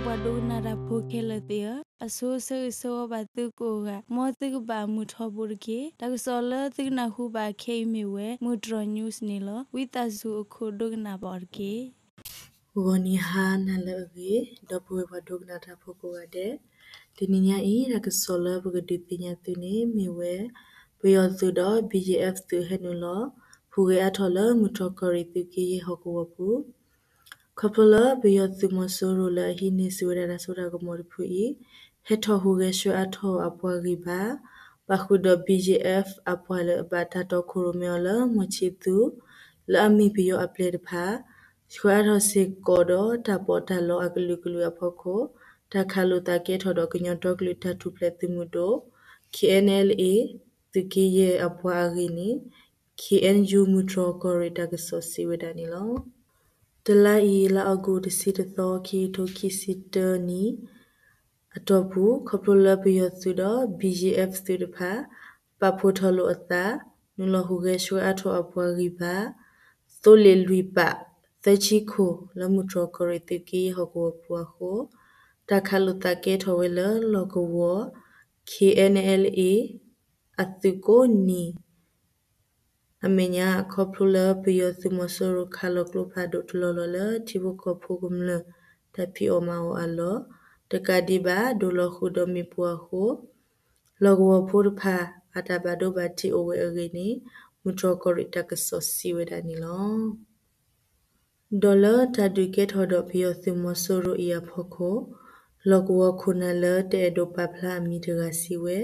ပှၤဒိကနၣ်တၢ်ဖိခဲလၢာ်သ့ၣ်ဧၢ, အဆိဆၢဂ့ၤဆၢဝါဘၣ်သုကိးဂၤ, မ်သုကဘၣ်မုာ်ထီဘိတက့ၢ်. တၢ်ကစီၣ်လၢသုကနၢ်ဟူဘၣ်ခဲအံၤမ့ၢ်ဝဲ မုၢ်တြီၢ် news န့ၣ်လီၤ. ဝံသးစူၤအခိၣ်ဒိကနၣ်ဘၣ်အီၤတက့ၢ်. ဂီၤနံၤဟါနၤလၢအဂ့ၤ, ဒီပုၢ်ဝဲၢ်ပှၤဒိကနၣ်တၢ်ဖိကိးဂၤဒဲး, တနံၤညါအံၤ တၢ်ကစီၣ်လၢပကဒုးသ့ၣ်ညါသုန့ၣ် မ့ၢ်ဝဲ ပယီၤသုးဒီး ဘံၣ်ယဲၣ်အ့ၣ် သုးဟဲနုာ်လီၤ ဟူးဂဲၤအါထီၣ်လၢမုၢ်တြီၢ်ကီၢ်ရ့ၣ်သုးက့ယဲၢ်ဟီၣ်ကဝီၤပူၤ, ခီဖျိလၢပယီၤသုးမီၤစိရိၤလၢအဟံးန့ၢ်စံးဝဲဒၣ်တၢ်စိတၢ်ကမီၤတဖုအံၤ ဟဲထီၣ်ဟူးဂဲၤဆှၢအါထီၣ်အပှၤဂံၢ်ဘါ, ပာ်ဃုာ်ဒီး ဘံၣ်ယဲၣ်အ့ၣ် အပှၤလၢအဘၣ်တၢ်တီခိၣ်ရိၣ်မဲအီၤလၢ မီၢ်ဆံးသူ လၢအမ့ၢ်ပယီၤအပျဲၢ်တဖၣ် ဆှၢအါထီၣ်စ့ၢ်ကီးဒီးတၢ်ပီးတၢ်လီအကလုာ်ကလုာ်အဖီခိၣ်, တၢ်ခးလိာ်သးကဲထီၣ်ဒီးကညီဒီကလုာ်တၢ်ထူၣ်ဖျဲးသုးမုၢ်ဒိၣ် KNLA သုးက့ယဲၢ်အပှၤအဂ့ၢ်န့ၣ် KNU မုၢ်တြီၢ်ကီၢ်ရ့ၣ်တၢ်ကစီၣ်စံးဝဲဒၣ်န့ၣ်လီၤ. တလါအံၤ လါအီကူး တဆံတသီ ခံကထိခံဆံတၢနံၣ် အတီၢ်ပူၤ ခီဖျိလၢပယီၤသုးဒီး ဘံၣ်ယဲၣ်အ့ၣ် သုးတဖၣ် ပာ်ဖှိၣ်ထီၣ်လိာ်အသး နုာ်လီၤဟူးဂဲၤဆှၢအါထီၣ်အပှၤဂံၢ်ဘါ သိလ့ၣ်လွံၢ်ပာ်သၢဆံခိၣ် လၢမုၢ်တြီၢ်ကီၢ်ရ့ၣ်သုးက့ယဲၢ်ဟီၣ်ကဝီၤပူၤအဃိ, တၢ်ခးလိာ်သးကဲထီၣ်ဝဲလၢလီၢ်ကဝီၤ KNLA အသုးကိးနံၤ အမဲာ်ညါ ခီဖျိလၢပယီၤသုးမီၤစိရိၤခးလီၤကျိဖးဒိၣ်တလီၢ်လီၢ်လၢ ထံဖိကီၢ်ဖိကမျၢၢ်တၢ်ဖံးအီၣ်မၤအီၣ်အလီၢ်, တကးဒံးဘၣ် ဒိးလီၤဃုာ်ဒီးမ့ၣ်ပိၢ်အဃိ, လီၢ်ကဝီၤဖိတဖၣ်အတၢ်ဘၣ်ဒိဘၣ်ထံးအိၣ်ဝဲအဂ့ၢ်န့ၣ် မုၢ်တြီၢ်ကီၢ်ရ့ၣ်တၢ်ကစီၣ်စံးဝဲဒၣ်န့ၣ်လီၤ. ဒီးလၢတၢ်ဒုးကဲထီၣ်ဒီးပယီၤသုးမီၤစိရိၤအံၤအဖီခိၣ်, လီၢ်ကဝီၤခိၣ်နၢ်လၢတအဲၣ်ဒိးပာ်ဖျါအမံၤတဂၤစံးဝဲ,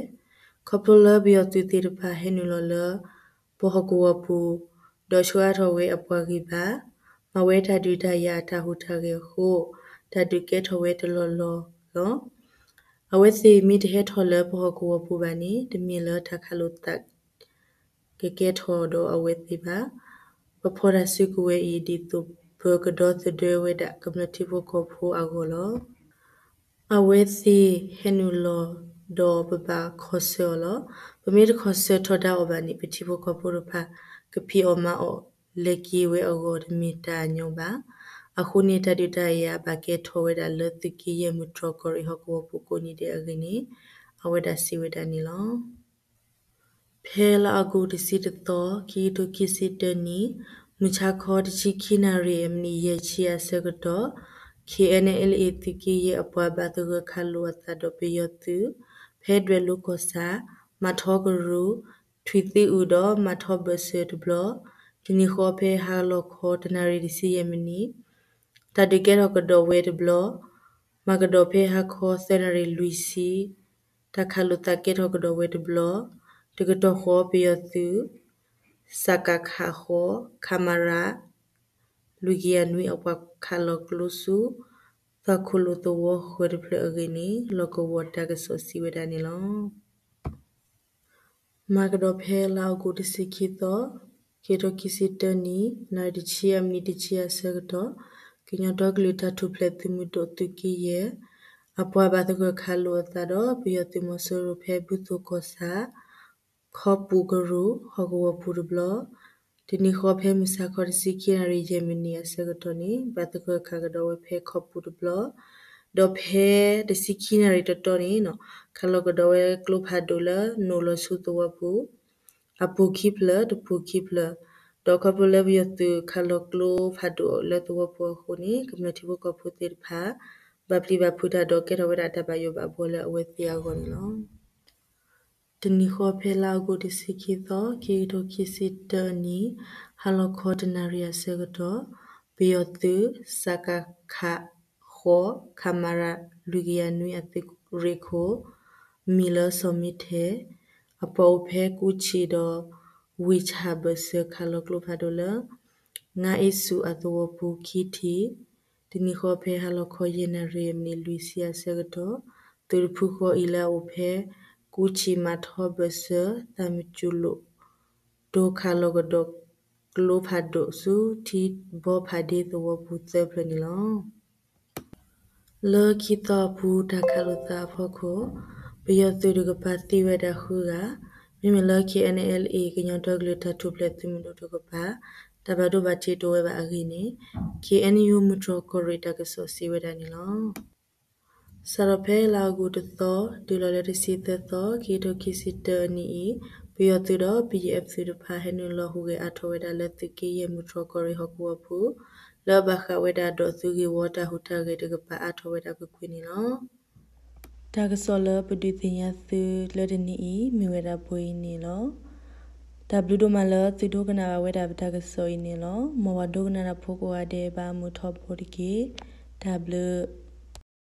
ခီဖျိလၢပယီၤသုးသ့ၣ်တဖၣ်ဟဲနုာ်လီၤလၢ ပဟီၣ်ကဝီၤပူၤ, ဒီးဆှၢအါထီၣ်ဝဲအပှၤဂံၢ်ဘါ, မၤဝဲတၢ်ဒုးတၢ်ယၤအတၢ်ဟူးတၢ်ဂဲၤအဃိ, တၢ်ဒုးကဲထီၣ်ဝဲတလီၢ်လီၢ်လီၤ. အဝဲသ့ၣ်မ့ၢ်တဟဲထီၣ်လၢပဟီၣ်ကဝီၤပူၤဘၣ်န့ၣ် တမ့ၢ်လၢတၢ်ခးလိာ်သး ကကဲထီၣ်ဒီးအဝဲသ့ၣ်ဘၣ်. ပဖီၣ်တၢ်စုကဝဲၤအံၤ ဒ်သိးပကဒီသဒၢဝဲဒၣ်ကမျၢၢ်ထံဖိကီၢ်ဖိအဂီၢ်လီၤ. အဝဲသ့ၣ်ဟဲနုာ်လီၤဒီးပဘၣ်ခီဆၢအီၤလီၤ. ပမ့ၢ်တခီဆၢထီဒါအီၤဘၣ်န့ၣ် ပထံဖိကီၢ်ဖိတဖၣ် ကဖံးအီၣ်မၤအီၣ်လဲၤက့ၤဝဲအဂီၢ်တမ့ၢ်တၢ်ညီဘၣ်. အဃိန့ၣ် တၢ်ဒုးတၢ်ယၤဘၣ်ကဲထီၣ်ဝဲဒၣ်လၢသုးက့ယဲၢ်မုၢ်တြီၢ်ကီၢ်ရ့ၣ်ဟီၣ်ကဝီၤပူၤကိးနံၤဒဲးအဂ့ၢ်န့ၣ် အဝဲဒၣ်စံးဝဲဒၣ်န့ၣ်လီၤ. ဖဲလါအီကူးတဆံတသီ ခံကထိခံဆံတၢနံၣ် မုၢ်ဆါခီတဆံခံနၣ်ရံၣ် အမံးနံးယဲၢ်ဆံအဆၢကတီၢ် KNLA သုးက့ယဲၢ်အပှၤဘၣ်သဂၢၢ်ခးလိာ်အသးဒီးပယီၤသုး ဖဲဒွဲၣ်လိၤကီၢ်ဆၣ် မၤထီကရူၢ် ထွံၣ်သံအုးဒီးမၤထီဘၢၣ်စၢၤတဘျီ, တနံၤဃီဖဲဟါလီၤခီတနၣ်ရံၣ်တဆံယဲၢ်မံးနံး တၢ်ဒုးကဲထီၣ်ကဒီးဝဲတဘျီ, မၤကဒီးဖဲဟါခီသၢနၣ်ရံၣ်လွံၢ်ဆံ, တၢ်ခးလိာ်သးကဲထီၣ်ကဒီးဝဲတဘျီ, တကတီၢ်ဃီပယီၤသုး စကခ ဃိး, ခမရ လွံၢ်ကယၤနွံအပှၤခးလီၤကျိဆူ သီခိၣ်လိာ်သဝီဃၢၤတဖျၢၣ်အဂ့ၢ်န့ၣ် လီၢ်ကဝီၤတၢ်ကစီၣ်စံးဝဲဒၣ်န့ၣ်လီၤ. မၤကဒီးဖဲလါအီကူးတဆံခံသီ, ခံကထိခံဆံတၢနံၣ် နၣ်ရံၣ်တဆံအမံးနံးတဆံအဆၢကတီၢ်, ကညီဒီကလုာ်တၢ်ထူၣ်ဖျဲးသုးမုၢ်ဒိၣ်သုးက့ယဲၢ် အပှၤဘၣ်သဂၢၢ်ခးလိာ်အသးဒီးပယီၤသုးမီၤစိရိၤဖဲဘူၣ်သိကီၢ်ဆၣ် ခီပူၤကရူၢ် ဟီၣ်ကဝီၤပူၤတဘျီ, တနံၤဃီဖဲမုၢ်ဆါခီတဆံခံနၣ်ရံၣ်ယဲၢ်မံးနံးအဆၢကတီၢ်န့ၣ် ဘၣ်သဂၢၢ်ခးကဒီးဝဲဖဲခီပူၤတဘျီ, ဒီးဖဲတဆံခံနၣ်ရံၣ်တတီၤန့ၣ် ခးလီၤကဒီးဝဲကျိဖးဒိၣ်လၢနိၣ်လီၤဆူသဝီပူၤ အပူၤခံဖျၢၣ် တပူၤခံဖျၢၣ်, ဒီးခီဖျိလၢပယီၤသုးခးလီၤကျိဖးဒိၣ်လၢသဝီပူၤအဃိန့ၣ် ကမျၢၢ်ထံဖိကီၢ်ဖိသ့ၣ်တဖၣ် ဘၣ်ပျံၤဘၣ်ဖုးတၢ်ဒီးကဲထီၣ်ဝဲဒၣ်တၢ်ဘၣ်ယိၣ်ဘၣ်ဘှီလၢအဝဲသ့ၣ်အဂီၢ်န့ၣ်လီၤ. တနံၤဃီဖဲလါအီကူးတဆံခံသီ ခံကထိခံဆံတၢနံၣ် ဟါလီၤခီတနၣ်ရံၣ်အဆၢကတီၢ် ပယီၤသုး စကခ ဃိး ခမရ လွံၢ်ကယၤနွံအသုးရ့ၣ်ခိၣ် မံၤလၢစီၤမံထဲ အပှၤအိၣ်ဖဲကူဆံးဒီး ဝ့ၢ်ဆၣ်ဘၢၣ်စၢၤခးလီၤကျိဖးဒိၣ်လၢ ငါအ့စူၣ်အသဝီပူၤခံထံၣ်, တနံၤဃီဖဲဟါလီၤခီယဲၢ်နၣ်ရံၣ်အမံးနံးလွံၢ်ဆံအဆၢကတီၢ် သုးတဖုဃီအံၤလၢအအိၣ်ဖဲ ကူဆံးမၤထီဘၢၣ်စၢၤ သၣ်မံၤစူၤလိၣ် ဒိခးလီၤကဒီးကျိဖးဒိၣ်ဆူထံဘီဖးဒ့သဝီပူၤသၢဖျၢၣ်န့ၣ်လီၤ. လၢခံသီအပူၤတၢ်ခးလိာ်သးအဖီခိၣ် ပယီၤသုးတကပၤသံဝဲဒၣ်ဃုဂၤ, မ့မ့ၢ်လၢ KNLA ကညီဒီကလုာ်တၢ်ထူၣ်ဖျဲးသုးမုၢ်ဒိၣ်တကပၤ တၢ်ဘၣ်ဒိဘၣ်ထံးတအိၣ်ဝဲဘၣ်အဂ့ၢ်န့ၣ် KNU မုၢ်တြီၢ်ကီၢ်ရ့ၣ်တၢ်ကစီၣ်စံးဝဲဒၣ်န့ၣ်လီၤ. စးထီၣ်ဖဲလါအီကူးတသီ တုၤလီၤလၢတဆံသၢသီ ခံကထိခံဆံတၢအနံၤအံၤ ပယီၤသုးဒီး ပီအီအ့ၣ်သုးတဖၣ် ဟဲနုာ်လီၤဟူးဂဲၤအါထီၣ်ဝဲဒၣ်လၢသုးက့ယဲၢ်မုၢ်တြီၢ်ကီၢ်ရ့ၣ်ဟီၣ်ကဝီၤပူၤ လၢဘၣ်ဃးဝဲဒၣ်ဒီးသုးဂ့ၢ်ဝီတၢ်ဟူးတၢ်ဂဲၤတကပၤအါထီၣ်ဝဲဒၣ်ကွ့ၢ်ကွ့ၢ်န့ၣ်လီၤ. တၢ်ကစီၣ်လၢပဒုးသ့ၣ်ညါသုလၢတနံၤအံၤ မ့ၢ်ဝဲဒၣ်ပှဲၤအံၤန့ၣ်လီၤ. တၢ်ဘျုးဒိၣ်မးလၢသုဒိကနၣ်ဘၣ်ဝဲဒၣ်ပတၢ်ကစီၣ်အံၤန့ၣ်လီၤ. မ်ပှၤဒိကနၣ်တၢ်ဖိကိးဂၤဒဲး ဘၣ်မုာ်ထီဘိတက့ၢ်. တၢ်ဘျုး